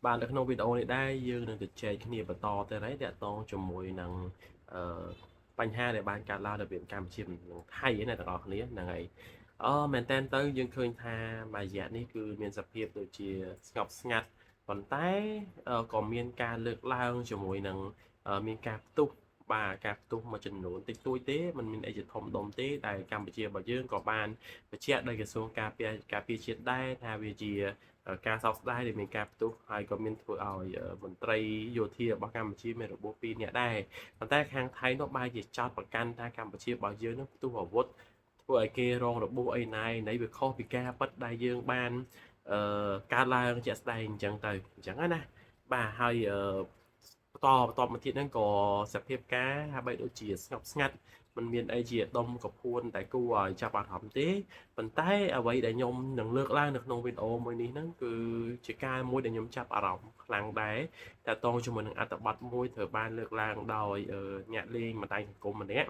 បាទនៅក្នុងវីដេអូនេះដែរយើងនឹងទៅចែកគ្នាបន្តទៅហើយតាក់ទងជាមួយនឹងអឺបញ្ហាដែលបានកើតឡើងរវាងកម្ពុជានិងថៃណាទាំងអស់គ្នាហ្នឹងហើយអឺមែនតើទៅយើងឃើញថាមួយរយៈនេះគឺមានសភាពដូចជាស្ងប់ស្ងាត់ប៉ុន្តែក៏មានការលើកឡើងជាមួយនឹងមានការផ្ទុះបាទការផ្ទុះមួយចំនួនតិចតួចទេมันមានអីជាធំដុំទេដែលកម្ពុជារបស់យើងក៏បានបញ្ជាក់ដោយក្រសួងការពារជាតិដែរថាវាជាការសោកស្ដាយដែលមានការផ្ទុះហើយក៏មានធ្វើឲ្យមន្ត្រីយោធារបស់កម្ពុជាមានរបួស2នាក់ដែរប៉ុន្តែខាងថៃនោះបែរជាចោទប្រកាន់ថាកម្ពុជារបស់យើងនឹងផ្ទុះអាវុធធ្វើឲ្យគេរងរបួសអីណៃណីវាខុសពីការពិតដែលយើងបានអឺកើតឡើងជាក់ស្ដែងអញ្ចឹងទៅអញ្ចឹងណាបាទហើយអឺបន្តបន្តមកទៀតហ្នឹងក៏សភាពការហាក់បីដូចជាស្ងប់ស្ងាត់มันមានអីជាដុំកពួនតែគួរឲ្យចាប់អារម្មណ៍ទេប៉ុន្តែអ្វីដែលខ្ញុំនឹងលើកឡើងនៅក្នុងវីដេអូមួយនេះហ្នឹងគឺជាការមួយដែលខ្ញុំចាប់អារម្មណ៍ខ្លាំងដែរតកតងជាមួយនឹងអត្ថបទមួយត្រូវបានលើកឡើងដោយអ្នកលេងបណ្ដាញសង្គមម្នាក់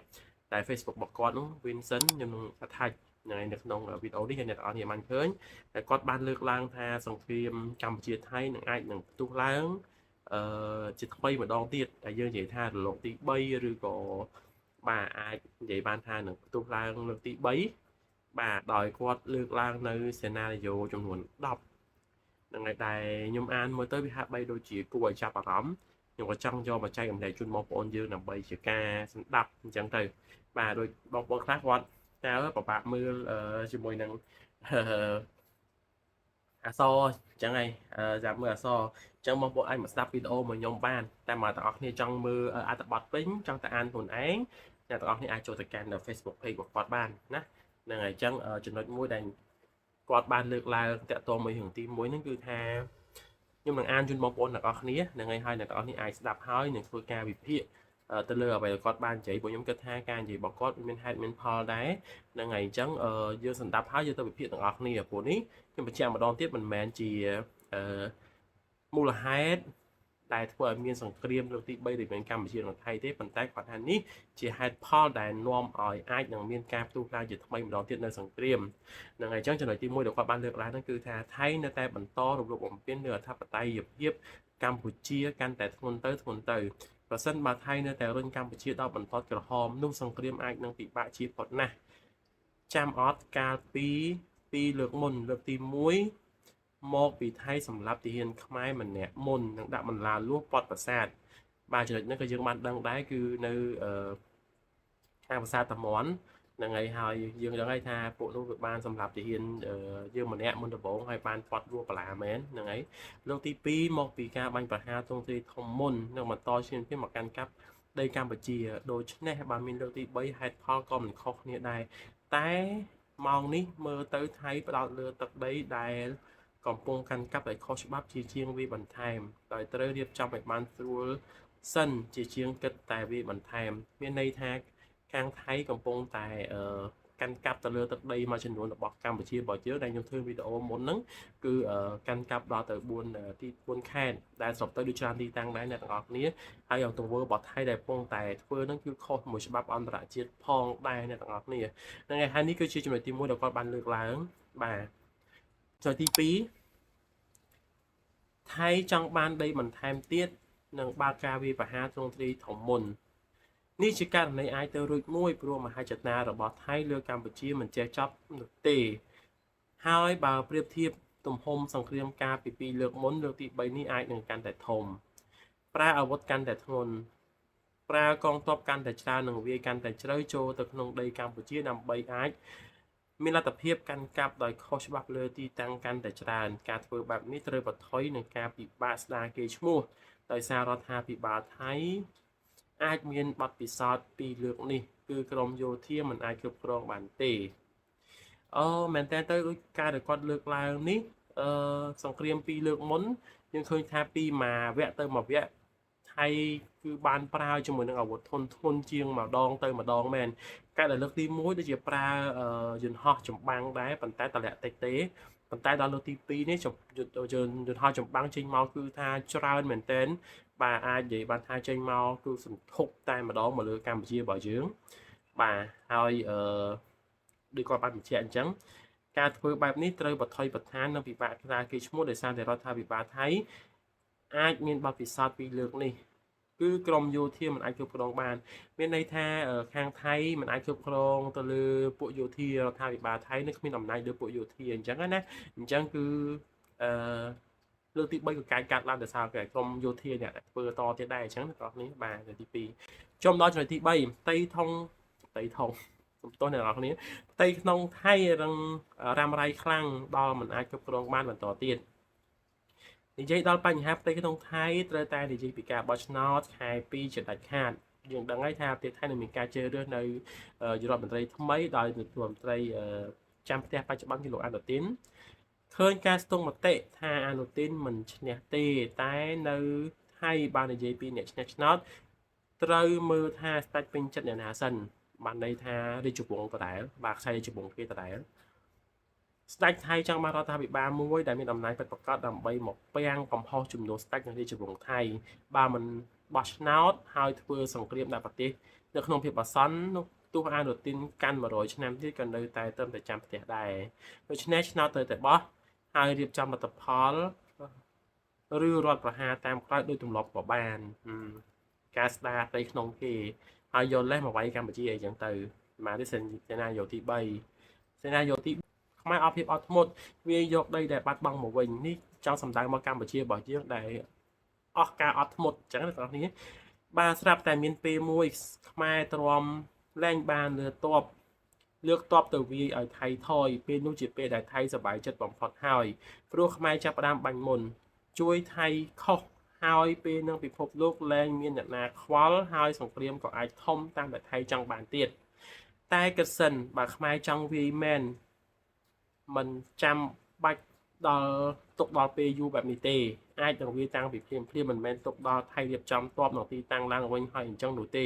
តែ Facebook របស់គាត់នោះ Vincent ខ្ញុំនឹង attach នៅក្នុងវីដេអូនេះឲ្យអ្នកទាំងអស់គ្នាបានឃើញតែគាត់បានលើកឡើងថាសង្គ្រាមកម្ពុជាថៃនឹងអាចនឹងផ្ទុះឡើងអឺជាថ្មីម្ដងទៀតតែយើងនិយាយថារលកទី3ឬក៏បាទអាចនិយាយបានថានឹងផ្ទុះឡើងលើកទី3បាទដោយគាត់លើកឡើងនៅ scenario ចំនួន10ហ្នឹងហើយដែលខ្ញុំអានមើលទៅវាហាក់បីដូចជាគួរឲ្យចាប់អារម្មណ៍ខ្ញុំក៏ចង់យកមកចែករំលែកជូនបងប្អូនយើងដើម្បីជាការស្ដាប់អញ្ចឹងទៅបាទដូចបងប្អូនខ្លះគាត់តើពិបាកមើលជាមួយនឹងអក្សរអញ្ចឹងហើយចាំមើលអក្សរអញ្ចឹងបងប្អូនអាចមកស្ដាប់វីដេអូមកខ្ញុំបានតែមកទាំងអស់គ្នាចង់មើលអត្ថបទវិញចង់តែអានខ្លួនឯងអ្នកទាំងអស់គ្នាអាចចូលទៅកាន់ Facebook page របស់គាត់បានណាហ្នឹងហើយអញ្ចឹងចំណុចមួយដែលគាត់បានលើកឡើងតាក់ទងមួយរឿងទី1ហ្នឹងគឺថាខ្ញុំនឹងអានជូនបងប្អូនទាំងអស់គ្នាហ្នឹងហើយហើយអ្នកទាំងអស់គ្នាអាចស្ដាប់ហើយនឹងធ្វើការវិភាគទៅលើអ្វីដែលគាត់បាននិយាយព្រោះខ្ញុំគិតថាការនិយាយរបស់គាត់មានហេតុមានផលដែរហ្នឹងហើយអញ្ចឹងយើងស្ដាប់ហើយយើងទៅវិភាគទាំងអស់គ្នាព្រោះនេះខ្ញុំបញ្ជាក់ម្ដងទៀតមិនមែនជាមូលហេតុដែលធ្វើឲ្យមានសង្គ្រាមលើកទី3រវាងកម្ពុជានិងថៃទេប៉ុន្តែគាត់ថានេះជាហេតុផលដែលនាំឲ្យអាចនឹងមានការផ្ទុះឡើងជាថ្មីម្ដងទៀតនៅសង្គ្រាមនឹងហើយអញ្ចឹងចំណុចទី1ដែលគាត់បានលើកឡើងហ្នឹងគឺថាថៃនៅតែបន្តរំលោភបំពានលើអធិបតេយ្យភាពកម្ពុជាកាន់តែធ្ងន់ទៅធ្ងន់ទៅប្រសិនបើថៃនៅតែរុញកម្ពុជាដល់បន្ទាត់ក្រហមនោះសង្គ្រាមអាចនឹងពិបាកជាផុតណាស់ចាំអត់កាលពីពីលើកមុនលើកទី1មកពីថៃសម្រាប់ទាហានខ្មែរម្នាក់មុននឹងដាក់បន្លាលួសពាត់ប្រាសាទបាទចំណុចនេះក៏យើងបានដឹងដែរគឺនៅខាងប្រាសាទតាមាន់ហ្នឹងហើយហើយយើងដឹងហើយថាពួកនោះវាបានសម្រាប់ទាហានយើងម្នាក់មុនដំបូងហើយបានពាត់លួសបលាមែនហ្នឹងហើយលើកទី2មកពីការបាញ់ប្រហារទ្រង់ទ្រាយធំមុននិងបន្តឈានពានមកកាន់កាប់ដីកម្ពុជាដូច្នេះបើមានលើកទី3ហេតុផលក៏មិនខុសគ្នាដែរតែម៉ោងនេះមើលទៅថៃផ្ដោតលើទឹកដីដែលកំពុងកាន់កាប់ដោយខុសច្បាប់ជាជាងវាបន្ថែមដោយត្រូវរៀបចំឲ្យបានស្រួលសិនជាជាងគិតតែវាបន្ថែមមានន័យថាខាងថៃកំពុងតែកាន់កាប់ទៅលើទឹកដីមួយចំនួនរបស់កម្ពុជារបស់យើងដែលខ្ញុំធ្វើវីដេអូមុនហ្នឹងគឺកាន់កាប់ដល់ទៅ4ទី4ខេត្តដែលសរុបទៅដូចច្រើនទីតាំងដែរអ្នកទាំងអស់គ្នាហើយអង្គទង្វើរបស់ថៃដែលកំពុងតែធ្វើហ្នឹងគឺខុសមួយច្បាប់អន្តរជាតិផងដែរអ្នកទាំងអស់គ្នាហ្នឹងហើយហើយនេះគឺជាចំណុចទី1ដែលគាត់បានលើកឡើងបាទចំណុចទី2ថៃចង់បានដីបន្ថែមទៀតនិងបើកការវាយប្រហារទ្រង់ទ្រាយធំមុននេះជាករណីអាចទៅរួចមួយព្រោះមហិច្ឆតារបស់ថៃលើកម្ពុជាមិនចេះចប់នោះទេហើយបើប្រៀបធៀបទំហំសង្គ្រាមកាលពីពីរលើកមុនលើកទី3នេះអាចនឹងកាន់តែធំប្រើអាវុធកាន់តែធ្ងន់ប្រើកងទ័ពកាន់តែច្រើននិងវាយកាន់តែជ្រៅចូលទៅក្នុងដីកម្ពុជាដើម្បីអាចមានលទ្ធភាពកាន់កាប់ដោយខុសច្បាប់លើទីតាំងកាន់តែច្រើនការធ្វើបែបនេះត្រូវបន្ថយនឹងការពិបាកស្ដារកេរ្តិ៍ឈ្មោះដោយសាររដ្ឋាភិបាលថៃអាចមានបទពិសោធន៍ពីលើកនេះគឺក្រមយោធាមិនអាចគ្រប់គ្រងបានទេអូមែនតើទៅដូចការដែលគាត់លើកឡើងនេះអឺសង្គ្រាមពីរលើកមុនយើងឃើញថាពីមួយវគ្គទៅមួយវគ្គថៃគឺបានប្រើជាមួយនឹងអាវុធធន់ធ្ងន់ជាងម្ដងទៅម្ដងមែនកាលដែលលើកទី1ដូចជាប្រើយន្តហោះចម្បាំងដែរប៉ុន្តែតម្លាក់តិចទេប៉ុន្តែដល់លើកទី2នេះយន្តហោះចម្បាំងចេញមកគឺថាច្រើនមែនទែនបាទអាចនិយាយបានថាចេញមកគឺសន្ធុកតែម្ដងមកលើកម្ពុជារបស់យើងបាទហើយអឺដូចគាត់បានបញ្ជាក់អញ្ចឹងការធ្វើបែបនេះត្រូវបថុយប្រឋាននិងពិបាកខ្លាគេឈ្មោះដោយសារតែរដ្ឋាភិបាលថៃ អាចមានបទពិសោធន៍ពីលើកនេះគឺក្រមយោធាមិនអាចគ្រប់គ្រងបានមានន័យថាខាងថៃមិនអាចគ្រប់គ្រងទៅលើពួកយោធារដ្ឋាភិបាលថៃនឹងគ្មានអំណាចលើពួកយោធាអញ្ចឹងណាអញ្ចឹងគឺអឺលើកទី3ក៏កាយកាត់ឡើងដោយសារតែក្រមយោធាអ្នកធ្វើតទៀតដែរអញ្ចឹងអ្នកនរគ្នាបាទលើកទី2ចូលដល់ចំណុចទី3ផ្ទៃធំផ្ទៃធំសំទោសអ្នកនរគ្នាផ្ទៃក្នុងថៃរឹងរ៉ាំរ៉ៃខ្លាំងដល់មិនអាចគ្រប់គ្រងបានបន្តទៀតនិយាយដល់បញ្ហាផ្ទៃក្នុងថៃត្រូវតែនិយាយពីការបោះឆ្នោតខែ2ជាដាច់ខាតយើងដឹងហើយថាប្រទេសថៃនឹងមានការជ្រើសរើសនៅរដ្ឋមន្ត្រីថ្មីដោយរដ្ឋមន្ត្រីចាំផ្ទះបច្ចុប្បន្នគឺលោកអានុទីនឃើញការស្ទង់មតិថាអានុទីនមិនឈ្នះទេតែនៅថៃបាននិយាយពីអ្នកឈ្នះឆ្នោតត្រូវមើលថាស្ដេចពេញចិត្តអ្នកណាសិនបានន័យថារាជវង្សដដែលបាទខ្សែរាជវង្សគេដដែលស្ដេចថៃចង់បានរដ្ឋាភិបាលមួយដែលមានអំណាចពិតប្រាកដដើម្បីមកពាំងកំហុសជំនួសស្ដេចនិងរាជវង្សថៃបើមិនបោះឆ្នោតហើយធ្វើសង្គ្រាមដាក់ប្រទេសនៅក្នុងភាពអាសន្ននោះទោះអានុទីនកាន់100ឆ្នាំទៀតក៏នៅតែត្រឹមតែចាំផ្ទះដែរដូច្នេះឆ្នោតត្រូវតែបោះហើយរៀបចំលទ្ធផលឬរដ្ឋប្រហារតាមក្រោយដោយទម្លាប់ក៏បានការស្ដារផ្ទៃក្នុងគេហើយយកលេសមកវាយកម្ពុជាអីចឹងទៅមកនេះសេណារីយ៉ូទី3សេណារីយ៉ូទីខ្មែរអត់ភាពអត់ធ្មត់វាយកដីដែលបាត់បង់មកវិញនេះចង់សម្ដៅមកកម្ពុជារបស់យើងដែលអស់ការអត់ធ្មត់អញ្ចឹងអ្នកនរគ្នាបាទស្រាប់តែមានពេលមួយខ្មែរទ្រាំលែងបានលើតបលើកតបទៅវាយឲ្យថៃថយពេលនោះជាពេលដែលថៃសប្បាយចិត្តបំផុតហើយព្រោះខ្មែរចាប់ផ្ដើមបាញ់មុនជួយថៃខុសហើយពេលនឹងពិភពលោកលែងមានអ្នកណាខ្វល់ហើយសង្គ្រាមក៏អាចធំតាមដែលថៃចង់បានទៀតតែគិតសិនបើខ្មែរចង់វាយមែនមិនចាំបាច់ដល់ទុកដល់ពេលយូរបែបនេះទេអាចនឹងវាតាំងពីភ្លាមភ្លាមមិនមែនទុកដល់ថៃរៀបចំតបនៅទីតាំងឡើងវិញហើយអញ្ចឹងនោះទេ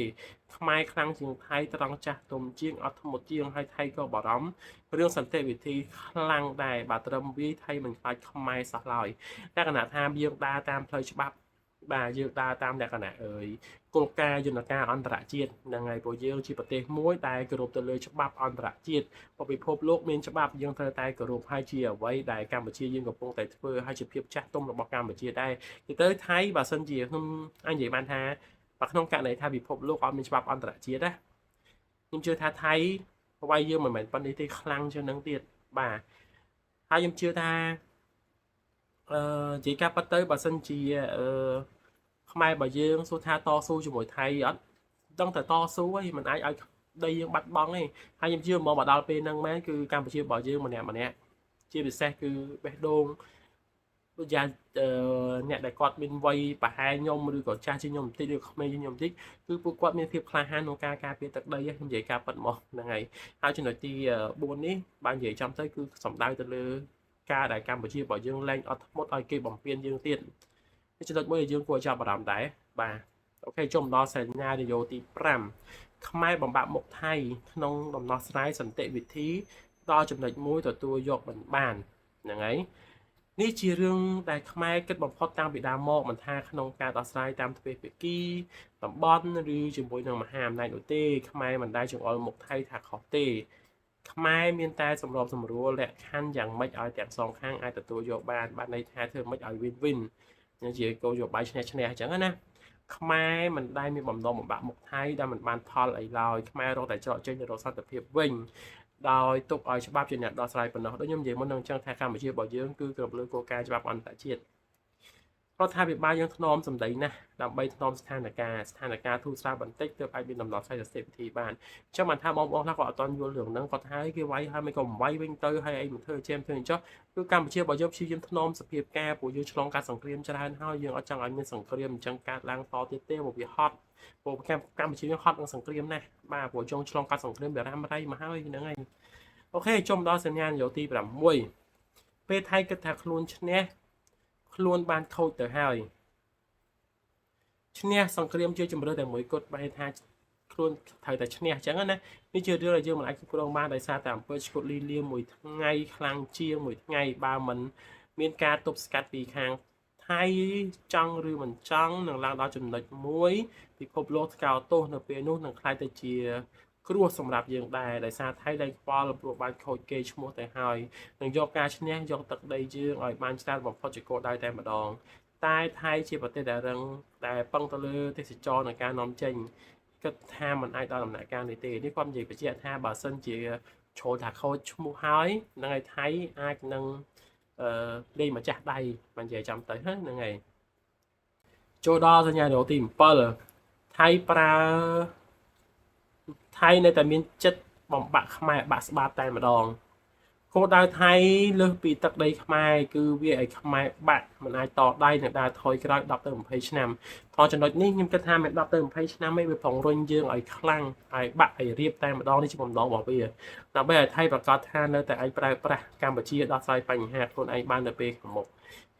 ខ្មែរខ្លាំងជាងថៃត្រង់ចាស់ទុំជាងអត់ធ្មត់ជាងហើយថៃក៏បារម្ភរឿងសន្តិវិធីខ្លាំងដែរបើត្រឹមវាយថៃមិនខ្លាចខ្មែរសោះឡើយលក្ខណៈថាយើងដើរតាមផ្លូវច្បាប់បាទយើងដើរតាមលក្ខណៈអើយគោលការណ៍យន្តការអន្តរជាតិហ្នឹងហើយព្រោះយើងជាប្រទេសមួយដែលគោរពទៅលើច្បាប់អន្តរជាតិពិភពលោកមានច្បាប់យើងត្រូវតែគោរពហើយជាអ្វីដែលកម្ពុជាយើងកំពុងតែធ្វើហើយជាភាពចាស់ទុំរបស់កម្ពុជាដែរទៅថៃបើសិនជាខ្ញុំអាចនិយាយបានថាបើក្នុងករណីថាពិភពលោកអត់មានច្បាប់អន្តរជាតិណាខ្ញុំជឿថាថៃវាយយើងមិនមែនប៉ុណ្នេះទេខ្លាំងជាងនឹងទៀតបាទហើយខ្ញុំជឿថានិយាយការប៉ັດទៅបើសិនជាអឺខ្មែរបើយើងសួរថាតស៊ូជាមួយថៃអត់ដឹងតែតស៊ូឯងមិនអាចឲ្យដីយើងបាត់បង់ទេហើយខ្ញុំជឿមកដល់ពេលហ្នឹងមែនគឺកម្ពុជារបស់យើងម្នាក់ម្នាក់ជាពិសេសគឺបេះដូងដូចយ៉ាងអ្នកដែលគាត់មានវ័យប្រហែលខ្ញុំឬក៏ចាស់ជាងខ្ញុំបន្តិចឬក្មេងជាងខ្ញុំបន្តិចគឺពួកគាត់មានភាពក្លាហានក្នុងការការពារទឹកដីខ្ញុំនិយាយការពិតមកហ្នឹងហើយហើយចំណុចទី4នេះបើនិយាយចំទៅគឺសំដៅទៅលើការដែលកម្ពុជារបស់យើងលែងអត់ធ្មត់ឲ្យគេបំពេញយើងទៀតនេះចំណុចមួយដែលយើងគួរចាប់អារម្មណ៍ដែរបាទអូខេចូលមកដល់សញ្ញានយោទី5ខ្មែរបំបាក់មុខថៃក្នុងដំណោះស្រាយសន្តិវិធីដល់ចំណុចមួយទទួលយកមិនបានហ្នឹងហើយនេះជារឿងដែលខ្មែរគិតបំផុតតាំងពីដើមមកមិនថាក្នុងការដោះស្រាយតាមទ្វេភាគីតំបន់ឬជាមួយនឹងមហាអំណាចនោះទេខ្មែរមិនដែលចង្អុលមុខថៃថាខុសទេខ្មែរមានតែសម្របសម្រួលលក្ខខណ្ឌយ៉ាងម៉េចឲ្យទាំងសងខាងអាចទទួលយកបានបានន័យថាធ្វើម៉េចឲ្យ win win ជាគោលនយោបាយឈ្នះឈ្នះអញ្ចឹងណាខ្មែរមិនដែលមានបំណងបំបាក់មុខថៃដែលមិនបានផលអីឡើយខ្មែររកតែច្រកចេញទៅរកសន្តិភាពវិញដោយទុកឲ្យច្បាប់ជាអ្នកដោះស្រាយប៉ុណ្ណោះដូចខ្ញុំនិយាយមុននឹងអញ្ចឹងថាកម្ពុជារបស់យើងគឺគ្រប់លើគោលការណ៍ច្បាប់អន្តរជាតិរដ្ឋាភិបាលយើងថ្នមសម្ដីណាស់ដើម្បីថ្នមស្ថានភាពធូរស្រាលបន្តិចទើបអាចមានដំណោះស្រាយសន្តិវិធីបានអញ្ចឹងបានថាបងប្អូនខ្លះក៏អត់ទាន់យល់រឿងហ្នឹងគាត់ថាគេវាយហើយមិនក៏មិនវាយវិញទៅហើយអីមិនធ្វើចេមធ្វើអញ្ចោះគឺកម្ពុជារបស់យើងព្យាយាមថ្នមសភាពការព្រោះយើងឆ្លងកាត់សង្គ្រាមច្រើនហើយយើងអត់ចង់ឲ្យមានសង្គ្រាមអញ្ចឹងកើតឡើងតទៀតទេព្រោះវាហត់ព្រោះកម្ពុជាយើងហត់នឹងសង្គ្រាមណាស់បាទព្រោះចង់ឆ្លងកាត់សង្គ្រាមវារ៉ាំរ៉ៃមកហើយហ្នឹងហើយអូខេចុំដល់សញ្ញានយោទី6ពេលថៃគិតថាខ្លួនឈ្នះខ្លួនបានខូចទៅហើយឈ្នះសង្គ្រាមជាជំរឿតែមួយគត់បែរថាខ្លួនត្រូវតែឈ្នះអញ្ចឹងណានេះជារឿងដែលយើងមិនអាចគ្រប់គ្រងបានដោយសារតែអំពើឈ្គត់លីលាមួយថ្ងៃខ្លាំងជាងមួយថ្ងៃបើមិនមានការទប់ស្កាត់ពីខាងថៃចង់ឬមិនចង់នឹងឡើងដល់ចំណុចមួយពិភពលោកថ្កោលទោសនៅពេលនោះនឹងក្លាយទៅជាគ្រោះសម្រាប់យើងដែរដោយសារថៃលែងខ្វល់ព្រោះបានខូចគេឈ្មោះទៅហើយនឹងយកការឈ្នះយកទឹកដីយើងឲ្យបានច្រើនបំផុតជាគោលដៅតែម្ដង តែថៃជាប្រទេសដែលរឹងដែលពឹងទៅលើទេសចរនិងការនាំចេញគិតថាมันអាចដល់ដំណាក់កាលនេះទេនេះគាត់និយាយបញ្ជាក់ថាបើសិនជាឈរថាខូចឈ្មោះហើយនឹងឲ្យថៃអាចនឹងអឺលេងម្ចាស់ដៃបាននិយាយចាំទៅហ្នឹងហើយចូលដល់សញ្ញាទី7ថៃប្រើថៃនៅតែមានចិត្តបំបាក់ខ្មែរបាក់ស្បាតតែម្ដងគោលដៅថៃលើសពីទឹកដីខ្មែរគឺវាឲ្យខ្មែរបាក់មិនអាចតដៃនឹងដើរថយក្រោយ10ទៅ20ឆ្នាំថចំណុចនេះខ្ញុំគិតថាមិន10ទៅ20ឆ្នាំឯងវាប្រងរុញយើងឲ្យខ្លាំងឲ្យបាក់ឲ្យរៀបតែម្ដងនេះជាបំណងរបស់វាដើម្បីឲ្យថៃប្រកាសថានៅតែអាចប្រើប្រាស់កម្ពុជាដោះស្រាយបញ្ហាខ្លួនឯងបាននៅពេលខាងមុខ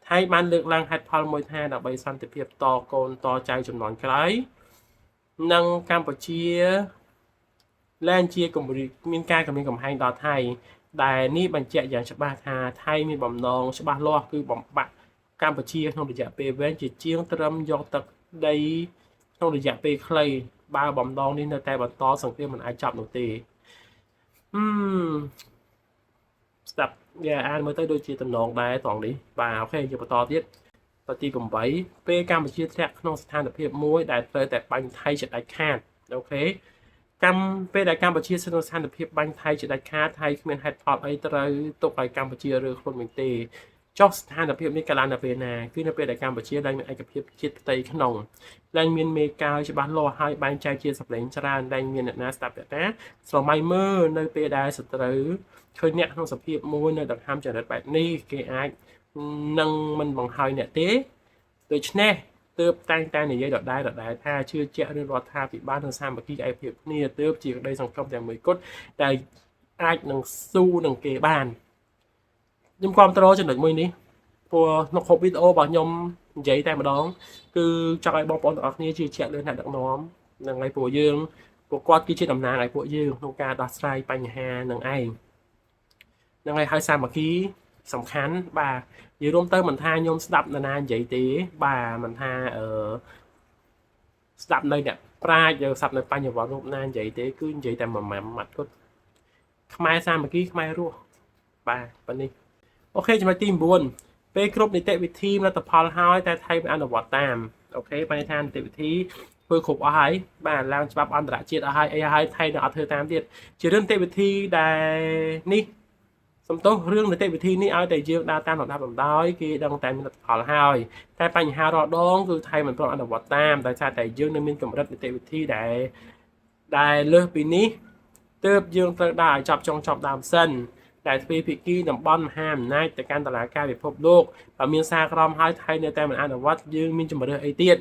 ថៃបានលើកឡើងហេតុផលមួយថាដើម្បីសន្តិភាពតកូនតចៅចំនួនក្រោយនិងកម្ពុជាលែងជាគម្រាមមានការគម្រាមកំហែងដល់ថៃដែលនេះបញ្ជាក់យ៉ាងច្បាស់ថាថៃមានបំណងច្បាស់លាស់គឺបំបាក់កម្ពុជាក្នុងរយៈពេលវែងជាជាងត្រឹមយកទឹកដីក្នុងរយៈពេលខ្លីបើបំណងនេះនៅតែបន្តសង្គ្រាមមិនអាចចប់នោះទេហឹមស្ដាប់យ៉ាអានមើលទៅដូចជាតំណងដែរត្រង់នេះបាទអូខេយើងបន្តទៀតបទី8ពេលកម្ពុជាធ្លាក់ក្នុងស្ថានភាពមួយដែលត្រូវតែបាញ់ថៃជាដាច់ខាតអូខេកម្មពេលដែលកម្ពុជាស្ថិតក្នុងស្ថានភាពបាញ់ថៃជាដាច់ខាតថៃគ្មានហេតុផលអីត្រូវទុកឲ្យកម្ពុជារើខ្លួនវិញទេចុះស្ថានភាពនេះកើតឡើងនៅពេលណាគឺនៅពេលដែលកម្ពុជាឡើងមានឯកភាពជាតិផ្ទៃក្នុងឡើងមានមេកាយច្បាស់លាស់ហើយបែងចែកជាសម្លេងច្រើនឡើងមានអ្នកណាស្ដាប់អ្នកណាស្រមៃមើលនៅពេលដែលសត្រូវឃើញអ្នកក្នុងសភាពមួយនៅដង្ហើមចរិតបែបនេះគេអាចនឹងមិនបង្ហើយអ្នកទេដូច្នេះទើបតែងតែនិយាយដដែលដដែលថាជឿជាក់រឿងរដ្ឋាភិបាលនិងសាមគ្គីឯកភាពគ្នាទើបជាក្តីសង្ឃឹមតែមួយគត់ដែលអាចនឹងស៊ូនឹងគេបានខ្ញុំគ្រប់គ្រងចំណុចមួយនេះព្រោះក្នុងគ្រប់វីដេអូរបស់ខ្ញុំនិយាយតែម្ដងគឺចង់ឲ្យបងប្អូនទាំងអស់គ្នាជឿជាក់លើអ្នកដឹកនាំនឹងឲ្យពួកយើងពួកគាត់គឺជាតំណាងឲ្យពួកយើងក្នុងការដោះស្រាយបញ្ហានឹងឯងនឹងឲ្យហើយសាមគ្គីសំខាន់បាទនិយាយរួមទៅមិនថាខ្ញុំស្ដាប់នរណានិយាយទេបាទមិនថាអឺស្ដាប់នៅអ្នកប្រាជ្ញឬស្ដាប់នៅបញ្ញវន្តរូបណានិយាយទេគឺនិយាយតែមួយម៉ាត់គាត់ខ្មែរសាមគ្គីខ្មែររស់បាទប៉ុណ្នេះអូខេចំណុចទី9ពេលគ្រប់នីតិវិធីលទ្ធផលហើយតែថៃមិនអនុវត្តតាមអូខេបានន័យថានីតិវិធីធ្វើគ្រប់អស់ហើយបាទឡើងច្បាប់អន្តរជាតិអស់ហើយអីហើយថៃនៅអត់ធ្វើតាមទៀតជារឿងនីតិវិធីដែលនេះសំទោសរឿងនីតិវិធីនេះឲ្យតែយើងដើរតាមលំដាប់លំដោយគេដឹងតែមានលទ្ធផលហើយតែបញ្ហារាល់ដងគឺថៃមិនព្រមអនុវត្តតាមដោយសារតែយើងនៅមានកម្រិតនីតិវិធីដែលលើសពីនេះទើបយើងត្រូវដើរឲ្យចប់ចុងចប់ដើមសិនដែលទ្វេភាគីតំបន់មហាអំណាចទៅកាន់តឡាការពិភពលោកបើមានសារក្រមហើយថៃនៅតែមិនអនុវត្តយើងមានជំរឿសអីទៀត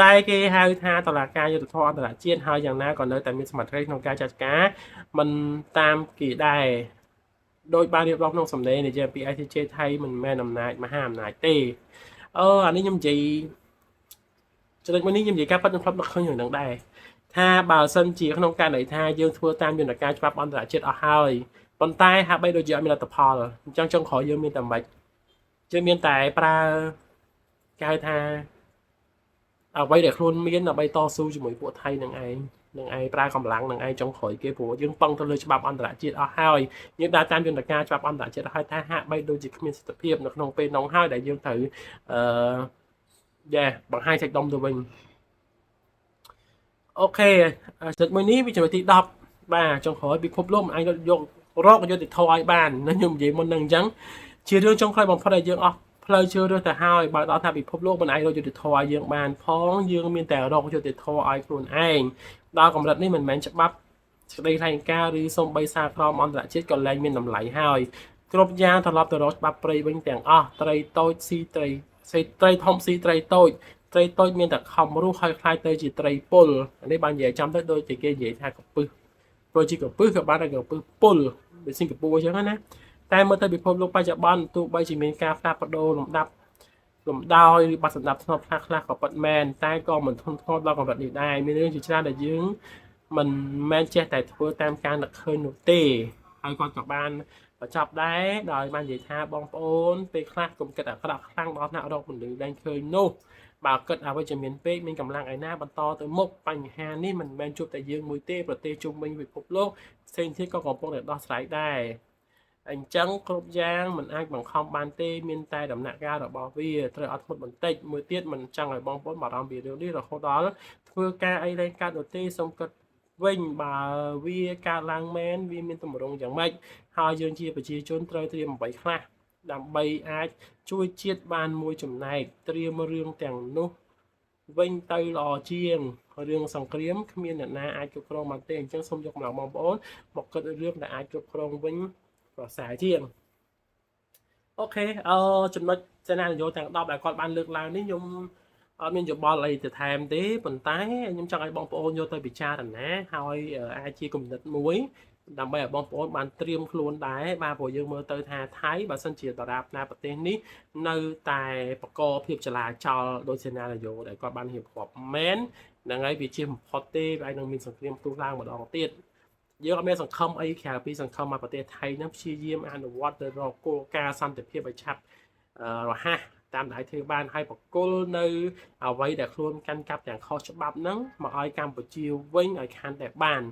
តែគេហៅថាតឡាការយុទ្ធធម៌អន្តរជាតិហើយយ៉ាងណាក៏នៅតែមានសមត្ថភាពក្នុងការចាត់ការមិនតាមគេដែរដោយបានរៀបរាប់ក្នុងសម្លេងនិយាយពី ICJ ថៃមិនមែនអំណាចមហាអំណាចទេអឺអានេះខ្ញុំនិយាយចំណុចមួយនេះខ្ញុំនិយាយការប៉ັດខ្ញុំធ្លាប់នឹកឃើញរឿងហ្នឹងដែរថាបើសិនជាក្នុងករណីថាយើងធ្វើតាមយន្តការច្បាប់អន្តរជាតិអស់ហើយប៉ុន្តែហាក់បីដូចជាអត់មានលទ្ធផលអញ្ចឹងចុងក្រោយយើងមានតែម៉េចយើងមានតែប្រើគេហៅថាអ្វីដែលខ្លួនមានដើម្បីតស៊ូជាមួយពួកថៃនឹងឯងនឹងឯងប្រើកម្លាំងនឹងឯងចុងក្រោយគេព្រោះយើងពឹងទៅលើច្បាប់អន្តរជាតិអស់ហើយយើងដើរតាមយន្តការច្បាប់អន្តរជាតិហើយថាហាក់បីដូចជាគ្មានសិទ្ធិភាពនៅក្នុងពេលនោះហើយដែលយើងត្រូវអឺយ៉ាបង្ហាញសាច់ដុំទៅវិញអូខេចំណុចមួយនេះវាចំណុចទី10បាទចុងក្រោយពិភពលោកមិនអាចយករកយុត្តិធម៌ឲ្យបានណាខ្ញុំនិយាយមុននឹងអញ្ចឹងជារឿងចុងក្រោយបំផុតដែលយើងអស់ផ្លូវជឿរើសទៅហើយបើដល់ថាពិភពលោកមិនអាចរកយុត្តិធម៌ឲ្យយើងបានផងយើងមានតែរកយុត្តិធម៌ឲ្យខ្លួនឯងដល់កម្រិតនេះមិនមែនច្បាប់សេចក្តីថ្លែងការណ៍ឬសូម្បីសារក្រមអន្តរជាតិក៏លែងមានតម្លៃហើយគ្រប់យ៉ាងត្រឡប់ទៅរកច្បាប់ព្រៃវិញទាំងអស់ត្រីតូចស៊ីត្រីស៊ីត្រីធំស៊ីត្រីតូចត្រីតូចមានតែខំរស់ហើយខ្លាយទៅជាត្រីពុលអានេះបាននិយាយចាំទៅដូចជាគេនិយាយថាកពឹសព្រោះជាកពឹសក៏បានតែកពឹសពុលដូចសិង្ហបុរីអញ្ចឹងណាតែមើលទៅពិភពលោកបច្ចុប្បន្នទោះបីជាមានការផ្លាស់ប្ដូរលំដាប់លំដោយឬបាត់សម្ដាប់ធ្នាប់ខ្លះខ្លះក៏ពិតមែនតែក៏មិនធន់ធ្ងរដល់កម្រិតនេះដែរមានរឿងជាច្រើនដែលយើងមិនមែនចេះតែធ្វើតាមការនឹកឃើញនោះទេហើយគាត់ក៏បានបញ្ចប់ដែរដោយបាននិយាយថាបងប្អូនពេលខ្លះកុំគិតអាក្រក់ខ្លាំងដល់ថ្នាក់រកពលឺលែងឃើញនោះបើគិតអ្វីជាមានពេកមានកម្លាំងឯណាបន្តទៅមុខបញ្ហានេះមិនមែនជួបតែយើងមួយទេប្រទេសជុំវិញពិភពលោកផ្សេងទៀតក៏កំពុងតែដោះស្រាយដែរ អញ្ចឹងគ្រប់យ៉ាងមិនអាចបង្ខំបានទេមានតែដំណាក់កាលរបស់វាត្រូវអត់ធ្មត់បន្តិចមួយទៀតមិនចង់ឲ្យបងប្អូនបារម្ភពីរឿងនេះរហូតដល់ធ្វើការអីលែងកើតនោះទេសូមគិតវិញបើវាកើតឡើងមែនវាមានទម្រង់យ៉ាងម៉េចហើយយើងជាប្រជាជនត្រូវត្រៀមអ្វីខ្លះដើម្បីអាចជួយជាតិបានមួយចំណែកត្រៀមរឿងទាំងនោះវិញទៅល្អជាងរឿងសង្គ្រាមគ្មានអ្នកណាអាចគ្រប់គ្រងបានទេអញ្ចឹងសូមយកកម្លាំងបងប្អូនមកគិតរឿងដែលអាចគ្រប់គ្រងវិញប្រសើរជាង OK អឺចំណុចសេនានយោទាំង10ដែលគាត់បានលើកឡើងនេះខ្ញុំអត់មានយោបល់អីទៅថែមទេប៉ុន្តែខ្ញុំចង់ឲ្យបងប្អូនយកទៅពិចារណាហើយអាចជាគំនិតមួយដើម្បីឲ្យបងប្អូនបានត្រៀមខ្លួនដែរបាទព្រោះយើងមើលទៅថាថៃបើសិនជាតារាបណាប្រទេសនេះនៅតែបកភាពចលាចលដោយសេនានយោដែលគាត់បានរៀបរាប់មែនហ្នឹងហើយវាជាបំផុតទេវាអាចនឹងមានសង្គ្រាមផ្ទុះឡើងម្ដងទៀតយើងអត់មានសង្ឃឹមអីក្រៅពីសង្ឃឹមមកប្រទេសថៃនឹងព្យាយាមអនុវត្តទៅរកគោលការណ៍សន្តិភាពឲ្យឆាប់រហ័សតាមដែលធ្វើបានឲ្យបកគលនៅអ្វីដែលខ្លួនកាន់កាប់ទាំងខុសច្បាប់ហ្នឹងមកឲ្យកម្ពុជាវិញឲ្យខានតែបាន។